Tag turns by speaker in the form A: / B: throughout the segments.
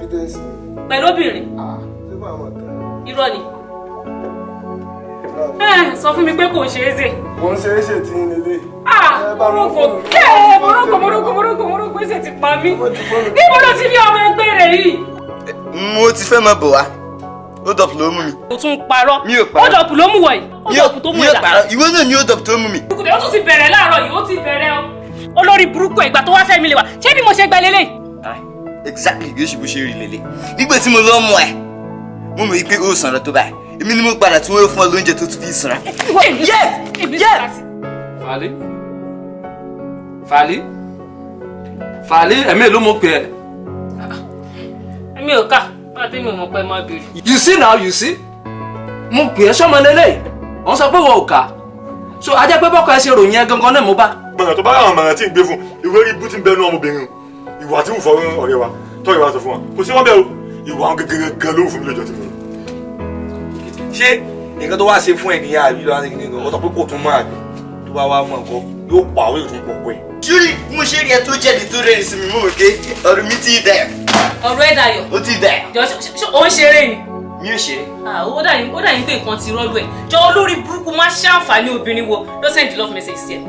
A: Evidence.
B: Pẹ̀lú obìnrin?
A: Ah, ṣé bá àwọn tán?
B: Irọ́ ni. Ẹ sọ fún mi pé kò ṣeé ṣe.
A: Mo ń ṣe é ṣe tí ń lélẹ̀.
B: Ah,
A: Ẹ bá mi
B: morocco
A: fóònù.
B: ẹ morocco, morocco, morocco, morocco, ẹsẹ̀ ti pa mí.
A: Mo ti fóònù.
B: Níbo ló ti rí ọmọ ẹgbẹ́ rẹ̀ yìí?
C: Mo ti fẹ́ máa bọ̀ wá. Hold up ló mú mi.
B: O tún ń parọ́.
C: Mi ò parọ́.
B: Hold up ló mú wọ̀ yìí.
C: Mi
B: Hold up tó mú
C: mi ò
B: ẹ̀dá.
C: parọ́. Ìwọ náà ni hold up tó mú mi.
B: Ó tún ti bẹ̀rẹ̀ láàárọ̀ yìí, ó ti bẹ̀rẹ̀ o. Olórí burúkú, ìgbà tó wá fẹ́ mi lè wà. Ṣé bí mo ṣe gba lélẹ̀?
C: Exactly bí ó ṣe bó ṣe rí lélẹ̀. Nígbà tí mo lọ mú ẹ, mo mọ̀ pé ó sanra tó báyìí. Èmi ni mo padà tí wọ́n fún ọ lóúnjẹ tó tún fi sanra.
B: Yes!
D: Fàlí, Fàlí, Fàlí, ẹ̀mí ló mọ̀ pé ẹ.
B: Èmi ò kà, bá a tẹ́mi ò mọ̀ pé má bèrè.
D: You see now, you see, mo pè é, sọ́mọ lélẹ̀, wọ́n sọ pé wọ́n ò kà, so ajẹ́ pé bọ́kọ ẹ ṣe ròyìn ẹ gangan náà mo bá.
E: Gbọ̀ngàn tó bá rà àwọn ọmọràn tí ń gbé fún ìwé rí bú tí ń bẹnu ọmọbìnrin o, ìwà tí ń fọ ọ̀rẹ́ wa tọ́rẹ́ wa sọ fún wa, kò sí wọn bẹ́ẹ̀ o. Ìwà àwọn gẹ́gẹ́ ló wù fún mi lójó tí mo lọ.
F: Ṣé nǹkan tó wá ṣe fún ẹ nìyá àbí lọ́wọ́ ṣe nǹkan ó sọ pé kò tún mọ́, àbí tó bá wá mọ̀ nǹkan yóò pa àwọn ètò pọ̀ pẹ́.
C: Ṣúrí mo ṣe rí ẹ tó jáde tó rẹ́rìn sí mi, mo mọ̀ pé ọ̀rọ̀ mi ti dẹ̀.
B: Ọ̀rọ̀ ẹ̀ dayọ̀.
C: Ó ti dẹ̀.
B: Jọ, ṣé ó ń ṣeré ni?
C: Mi ò ṣeré.
B: Ah, ó dà yín pé nǹkan ti rọ́lú ẹ̀. Jọ, olórí burúkú, má ṣàǹfààní obìnrin wo ló send love message sí ẹ?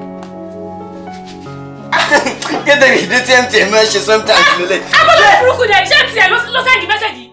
C: Kéde ìdí tí MTN máa ń ṣe sometimes lélẹ̀.
B: Abọ́lé burúkú dẹ̀, ṣé tiẹ̀ ló send message yìí?